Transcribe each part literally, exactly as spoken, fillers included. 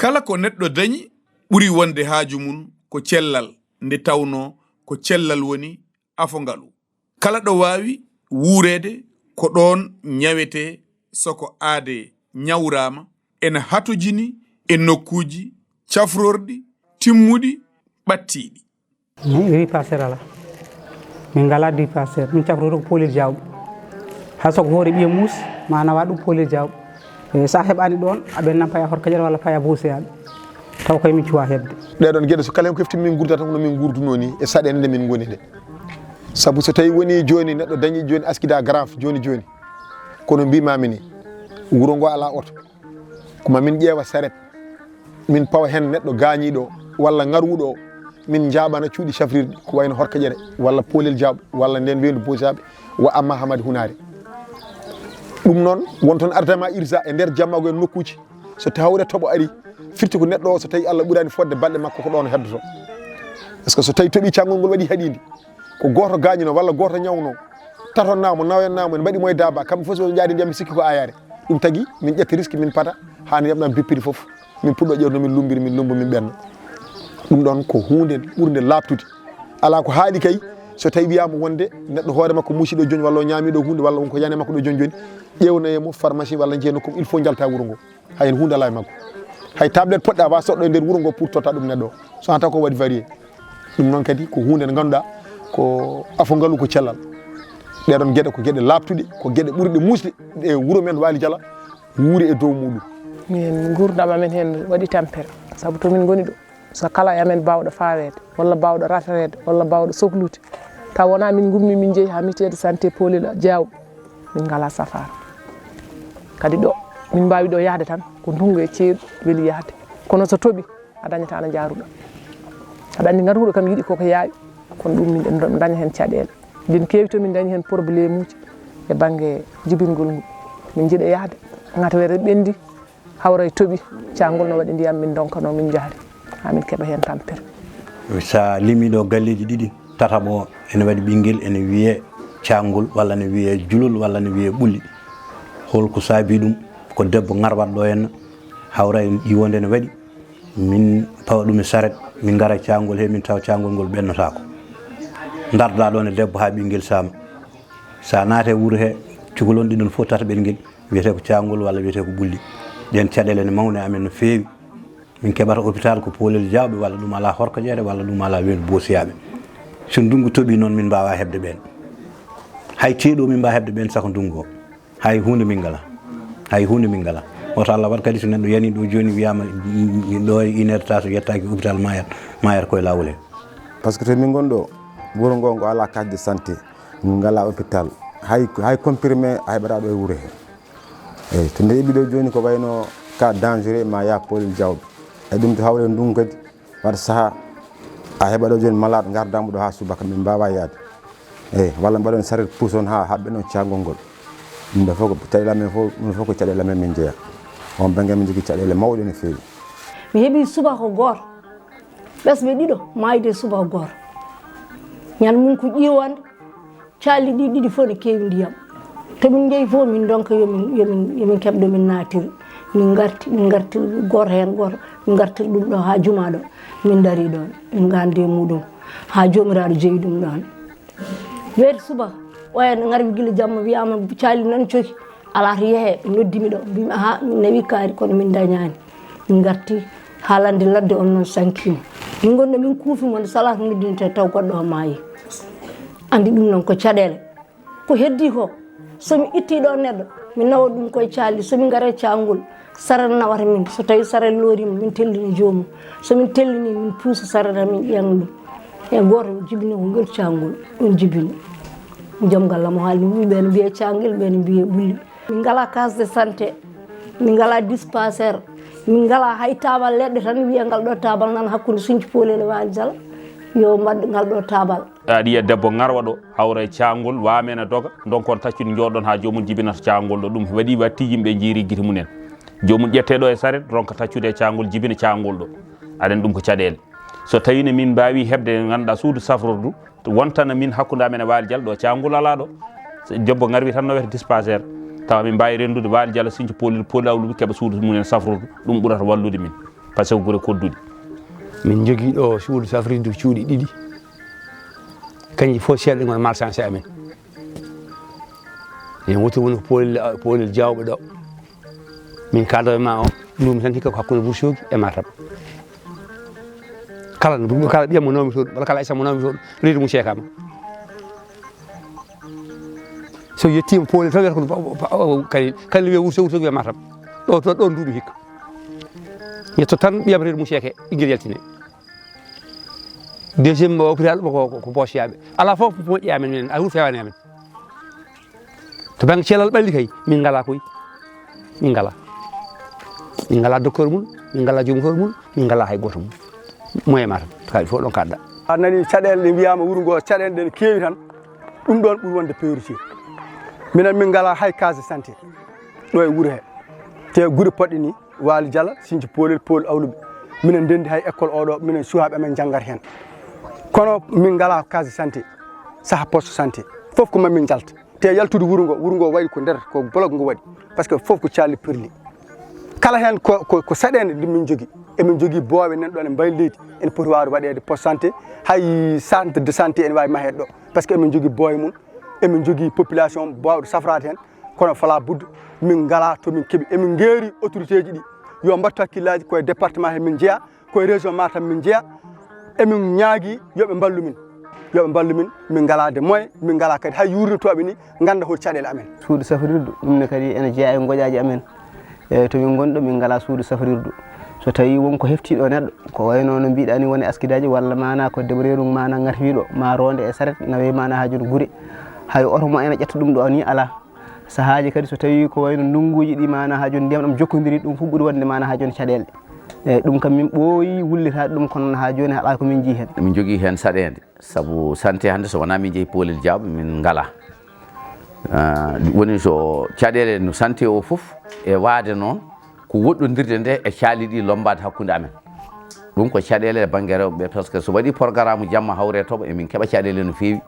Kala ko neɗɗo dañi ɓuri wonde haaju mum ko cellal, nde tawnoo ko cellal woni afo ngalu. Kala ɗo waawi wuureede ko ɗoon ñawetee, so ko aadee ñawraama, ena hatojini e nokkuuji cafrorɗi, timmuɗi, ɓattiiɗi. Riz passer alaa. Min ngalaa riz passer. Min cafroto ko poolel jaawɓe. Hay so ko hoore ɓiye muus, ma nawa ɗum poolel jaawɓe. E so a heɓaani ɗoon, a ɓennan paya horkaƴere walla paya buuseyaaɓe. Taw kay min cuwaa heɓde. Ɗee ɗoon geɗe so kala heen ko hefti min nguurda tan kono min nguurdunoo nii e saɗeende nde min ngoni nde. Sabu so tawii wonii jooni neɗɗo dañii jooni accident grave jooni jooni, kono mbiimaami nii, wuro ngoo alaa oto. Ko ma min ƴeewa saret, min pawa heen neɗɗo gaañiiɗo walla ŋarwuɗo, min njaaɓana cuuɗi cafrirɗi ko wayno Horkaƴere walla Poolel Jaawɓe walla ndeen weendu Boosiyaaɓe wa Amma Hamadi Hunaare. Ɗum noon won toon ardama irsa e nder jamma ko e nokkuuji, so tawre toɓo ari, firti ko neɗɗo o so tawii Allah ɓuraani fodde balɗe makko ko ɗoon o heddoto. Par ce que so tawii toɓii caangol ngol waɗi haɗiindi, ko gooto gaañuno walla gooto ñawno, tatonnaamo, nawannaamo, en mbaɗi mo e daaba, kamɓe fof so ɓe ƴaadi ndiyam, mi sikki ko aayaare. Ɗum tagi min ƴetta risque, min pata haa ndiyam ɗam bippiri fof, min puɗɗo ƴeewde no min lumbiri, min lumbo, min ɓenna. Ɗum ɗoon ko huunde ɓurnde laaɓtude. Alaa ko haaɗi kay, so tawii wiyaama wonde neɗɗo hoore makko muusiiɗo jooni walla o ñaamiiɗo huunde walla won ko yani e makko ɗo jooni jooni, ƴeewnoyee mo pharmacie walla njehee nokku mum, il faut njalta wuro ngo. Hay heen huunde alaa e makko. Hay tablette poɗɗa wa soɗɗo e nder wuro ngo pour totta ɗum neɗɗo o. So a taw ko waɗi varié. Ɗum noon kadi ko huunde nde ngannduɗaa ko afo ngalu ko cellal. Ɗee ɗoon geɗe ko geɗe laaɓtuɗe, ko geɗe ɓurɗe muusde ɗe wuro men Waali Jala wuuri e dow muuɗum. Min nguurndam amen heen waɗi tampere, sabu to min ngoni ɗo, so kala e amen baawɗo faaweede, walla baawɗo ratareede, walla baawɗo soklude, taw wonaa min ngummii min njehi haa mutuelle de santé Poolel Jaawɓe, min ngalaa safaara. Kadi ɗo min mbaawi ɗo yahde tan ko ndunngu e ceeɗu weli yahde. Kono so toɓi, a dañataa no njaaruɗaa. Aɗa anndi ngarwuɗo kam yiɗi koko yaawi, kono ɗum min ɗo daña heen caɗeele. Min keewi to min dañi heen probleemuuji e bannge jibingol ngu. Min njiɗa yahde, ngata were ɓenndi, hawra e toɓi, caangol no waɗi ndiyam min ndonkano min njahri haa min keɓa heen tampere. So a limii ɗo galleeji ɗiɗi, tataɓo o ene waɗi ɓinngel ene wiyee caangol walla ene wiyee julol walla ene wiyee ɓulli. Hol ko saabii ɗum? Ko debbo ŋarwatɗo ɗo henna, hawra e ƴiwonde ene waɗi, min pawa ɗum e saret, min ngara e caangol he, min tawa caangol ngol ɓennotaako. Ndarda ɗoon e debbo haa ɓinngel saama. So a naati e wuro he, cukalon ɗiɗon fof tataɓel ngel wiyetee ko caangol walla wiyetee ko ɓulli. Ɗeen caɗeele ene mawni e amen no feewi. Min keɓata hôpital ko Poolel Jaawɓe walla ɗum alaa Horkaƴere walla ɗum alaa weendu Boosiyaaɓe. So ndunngu toɓii noon min mbaawaa heɓde ɓeen. Hay teeɗo min mbaawaa heɓde ɓeen saka ndunngu o. Hay huunde min ngalaa. Hay huunde min ngalaa. Wota Allah waɗ kadi so neɗɗo yanii ɗo jooni wiyaama ɗo e une heure de temps so yettaaki hôpital maayat, maayat koye laawol he. Par ce que to min ngoni ɗo, wuro ngo ngo alaa case de santé, min ngalaa hôpital. Hay hay comprimé a heɓataa ɗo e wuro he. Eeyi, to nde heɓi ɗo jooni ko wayno cas dangereux ma yah Poolel Jaawɓe. E ɗum to hawre ndunngu kadi waɗa sahaa a heɓa ɗo jooni malade ngardaama ɗo haa subaka min mbaawaa yahde. Eeyi, walla mbaɗon saret puson haa haɓɓe ɗon caangol ngol. Ɗum ɗo fof ko caɗeele amen fof, ɗum fof ko caɗeele amen min njeya. On bannge min njogii caɗeele mawɗe no feewi. Mi heɓii subaka gooto, ɓesɓe ɗiɗo maayde subaka gooto. Ñande mum ko ƴiiwande, Calli ɗi ɗiɗi fof ne keewi ndiyam. To min njehi fof min ndonka yo min yo min yo min keɓ ɗo min naatiri. Min ngarti min ngarti gooto heen gooto min ngartiri ɗum ɗo haa jumaa ɗo. Min ndarii ɗoon min ngaandi e muuɗum haa Joomiraaɗo jeyi ɗum ɗoon. Weeti subaka oya ne ngarmi gila jamma wiyaama calli nan coki. Alaa to yehee, ɓe noddi mi ɗo, mbii mi ahaa, min nawii kaari kono min ndañaani. Min ngarti haalande ladde on noon sankiima. Min ngoni ɗo min kuufi mo nde salaa to noddinte taw goɗɗo o maayii. Anndi ɗum noon ko caɗeele. Ko heddii ko, so mi ittii ɗo neɗɗo, mi nawa ɗum koye caali, so min ngara e caangol, saret nawata min, so tawii saret looriima, min tellini joomum, so min tellinii min puusa saret amin ƴeeŋa ɗum, e gooto jibini ko ngel caangol ɗum jibini. Joom ngal am o haalni ɓiɓɓe ɓee no mbiyee caangel, ɓee no mbiyee ɓulli. Min ngalaa case de santé, min ngalaa dispensaire, min ngalaa hay taabal leɗɗe tan wiyee ngal ɗo taabal nan hakkunde Siñcu Poolel e Waali Jala yo mbaɗ ngal ɗo taabal. Aɗa yiya debbo ŋarwa ɗo hawra e caangol waame ene doga, ndonkon taccude njooɗon haa joomum jibinata caangol ɗo. Ɗum waɗi watti yimɓe njiiri gite mum en. Joomum ƴette ɗo e saret ronka taccude e caangol jibina caangol ɗo. Aɗa anndi ɗum ko caɗeele. So tawii ne min mbaawi heɓde ngannduɗaa suudu safrordu wontana min hakkunde amen e Waali Jala ɗo caangol alaa ɗo. So debbo ŋarwi tan nawete dispensaire tawa min mbaawi renndude Waali Jala Siñcu Poolel Poolel Awluɓe keɓa suudu mum en safrordu ɗum ɓurata wallude min. Par ce que gure kodduɗe. Min njogii ɗo suudu safrirdu cuuɗi ɗiɗi. Kanji fof seeɗa ɗum marchandier amen. Yen wotto woni ko poolel, poolel jawɓe ɗo. Min kaado e ma o, luumi tan hikka ko hakkunde Wursogi e Matam. Kala no, kala ɓiyam mo nawmi toon, walla kala Aïssa mo nawmi toon, reedu mum ceekaama. So yettiima poolel tan wiyata ko kadi, kadi wiya Wurso, Wurso wiya Matam. Ɗo, ɗo, ɗo duuɓi hikka. Yetto tan ɓiyam reedu mum ceeke, ɓinngel yaltine. Deuxième mo hôpital ko, ko, ko Boos yaaɓe. Alaa fof moƴƴi amen minen, a wuro fewaani amen. To bannge cellal ɓalli kay, min ngalaa koy. Min ngalaa. Min ngalaa docteur mum, min ngalaa joom hoore mum, min ngalaa hay gooto mum. Moyen ma tan, kadi fof ɗon kaɗɗa. A nani caɗeele ɗe mbiyaama wuro ngo, caɗeele ɗe ne keewi tan. Ɗum ɗon ɓuri wonde priorité. Minen min ngalaa hay case de santé ɗo e wuro he. Te gure poɗɗe ni, Waali Jala, Sinji Poolel, Pool Awluɓe. Minen ndenndi hay école oɗo, minen suwaaɓe amen njanngat heen. Kono min ngalaa case de santé, saha poste santé. Fof ko mamin njalta. Te yaltude wuro ngo, wuro ngo wayi ko nder, ko bolok ngo waɗi. Par ce que fof ko calli pirli. Kala heen ko, ko, ko saɗeende nde min njogii. Emin njogii boowe nan ɗoon e mbaydi leydi. Ene poti waawde waɗeede poste santé, hay centre de santé ene waawi maheede ɗo. Par ce que emin njogii boowe mum, emin njogii population baawɗo safraade heen. Kono fala budde, min ngalaa to min keɓi. Emin ngeeri autorité ji ɗi. Yo mbattu hakkillaaji ko e département he min njeyaa. Ko e région Matam min njeya, emin ñaagii yo ɓe mballu min, yo ɓe mballu min, min ngalaa de moyen, min ngalaa kadi hay yuurnitooɓe ni ngannda hol caɗeele amen. Suudu safrirdu, ɗum ne kadi ene jeyaa e ngoƴaaji amen. E to min ngoni ɗo, min ngalaa suudu safrirdu. So tawii won ko heftii ɗo neɗɗo, ko wayno no mbiɗaa ni woni askidaaji walla maanaa ko debreeru maanaa ŋarfiiɗo, maa roonde e saret, nawee maanaa haa jooni gure. Hay oto mo ene ƴetta ɗum ɗo ni alaa. Sahaaji kadi so tawii ko wayno ndunnguuji ɗi maanaa haa jooni ndiyam ɗam jokkondirii, ɗum fof ɓuri wonde maanaa haa jooni caɗeele. Eeyi, ɗum kam min ɓooyi wullitaade ɗum, kono haa jooni alaa ko min njii heen. Min njogii heen saɗeende, sabu santé hannde so wonaa min njehi Poolel Jawɓe, min ngalaa. Ah, woni so caɗeele no santé o fof e waade noon, ko woɗɗondirde nde e caali ɗi lommbaade hakkunde amen. Ɗum ko caɗeele e bannge rewɓe ɓe, par ce que so waɗii programme jamma hawre toɓo, emin keɓa caɗeele no feewi.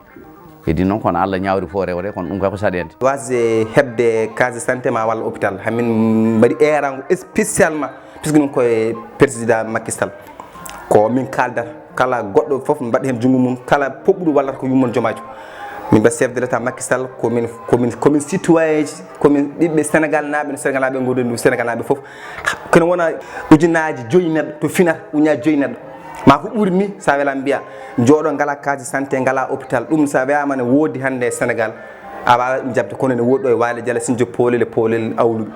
Kadi noon, kono Allah ñaawri fof rewre, kono ɗum kay ko saɗeende. Waasde heɓde case de santé ma walla hôpital, hamin mbaɗi eeraango spécialement, puisque ɗum ko e président Macky Sall. Ko min kaaldata, kala goɗɗo fof mbaɗa heen junngo mum, kala poɓɓuɗo wallata ko yummon jomaajo. Min mbiya chef de l'État Macky Sall, ko min, ko min, ko min citoyen ji, ko min ɓiɓɓe Sénégal naaɓe, no Sénégal naaɓe ngoni, no Sénégal naaɓe fof. Kono wona ujunaaji joyi neɗɗo to finata, ujunaaji joyi neɗɗo. Ma ko ɓuri ni, sa wela mbiya, jooɗo ngala case de santé, ngala hôpital. Ɗum sa wiyama ne woodi hannde e Sénégal, a wawa ɗum jaɓde, kono ne woodi ɗo e Waali Jala, Sinjo Poolel e Poolel Awluɓe.